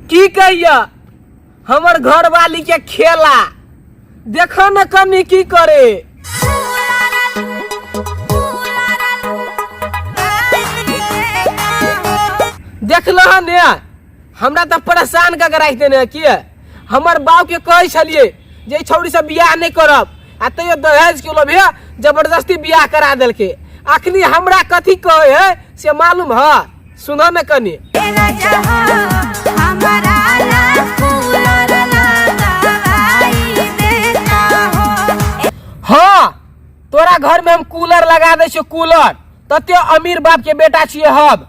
की कहिया हमर घरवाली के खेला देखो न कनी की करे। देख लह ने, हमरा तऽ परेशान कऽ के राखि देने है। किए हमर बाप के कहै छलियै जे ई छौड़ी से बियाह नहि करब, आ तैयो दहेज के लोभे जबरदस्ती बियाह करा देलकै। अखनी हमरा कथी कहै है से मालूम है? सुनऽ ने कनी। हाँ, तोरा घर में हम कूलर लगा दै छियो कूलर। तते अमीर बाप के बेटा छियै हम,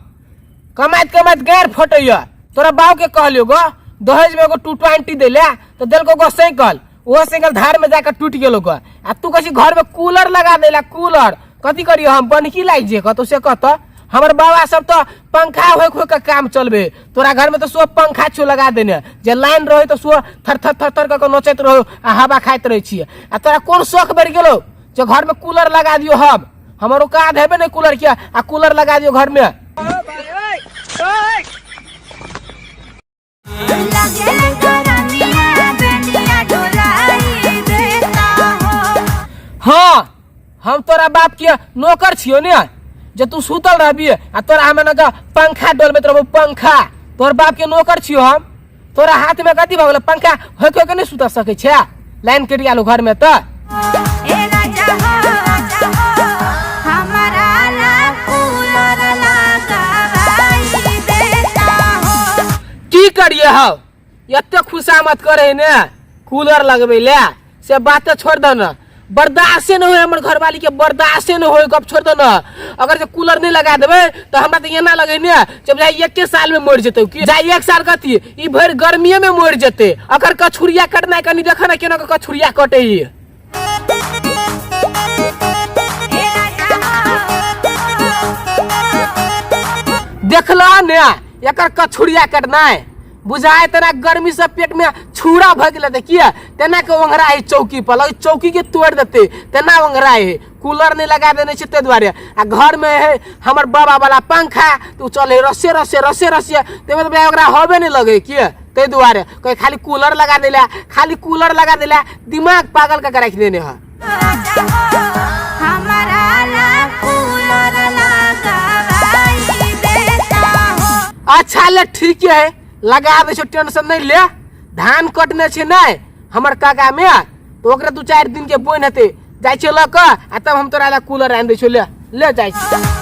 कमाइत कमाइत गैर फटैया। तोरा बाप के कहलियो गो दहेज में एगो 220 दै ले, तो देलको गो साइकिल, ओहो साइकिल धार में जाकर टूट गेलो गो। आ तू कहै छी घर में कूलर लगा देला कूलर, कथी करियो हम? बनकी लागि जे कतौ से कहत। हमर बाबा सब तो पंखा होक होक के काम चलबे, तोरा घर में तो सो पंखा छो लगा देने, जे लाइन रहे तो सो थर थर थर थर कऽ के नोचैत रहो आ हवा खाइत रहै छियै। आ तोरा कोन शौक बढ़ि गेलो जे घर में कूलर लगा दियो? हम हमर औकात हेबे नहीं कूलर के, आ कूलर लगा दियो घर में। हाँ, हम तोरा बाप के नौकर छियो ने जे तू सुतल रहबी आ तोरा हम एना के पंखा डोलबैत रहबो पंखा। तोर बाप के नौकर छियो हम। तोरा हाथ में कथी भऽ गेलो? पंखा होके के नहीं सुता सकै छै? लाइन कटि गेल घर में तऽ। की करिए हौ, एते खुशामत करे ने कूलर लगबै ले, से बात छोड़ दे न। बर्दाश्ते नहीं होय हमर घरवाली के, बर्दाश्ते नहीं होय, गप छोड़ दे न। अगर जे कूलर नहीं लगा देबै तो हमरा तो एना लगे ने जब जाय एके साल में मर जेतै। की जाय एक साल कथी, ई भरि गर्मीए में मर जेतै। अगर कछुरिया कटनाइ कनी देख न केना के कछुरिया कटे। देखला ने एकर कछुरिया कटनाइ, बुझाय तेना गर्मी से पेट में छुरा भऽ गेलै तऽ किया तेना के ओंघरा है चौकी पर, लगे चौकी के तोड़ देते तेना ओंघरा है। कूलर नहीं लगा देने छै ताहि दुआरे। आ घर में है हमर बाबा वाला पंखा, तऽ ओ चले रसे रसे रसे रसे, ताहि मतलब ओकरा हवे नहीं लगे किया, ताहि दुआरे कहे खाली कूलर लगा देला, खाली कूलर लगा देला, दिमाग पागल कऽ के राखि देने है। अच्छा ले ठीक है, लगा दे छो, टेंशन नहीं ले। धान कटने छे नहीं हमर काका में, तो ओकरा 2-4 दिन के बोइन हेतै, जाइ छियै लऽ कऽ आ तब हम तोरा ला कूलर आनि दै छियौ। ले ले जाइ छी।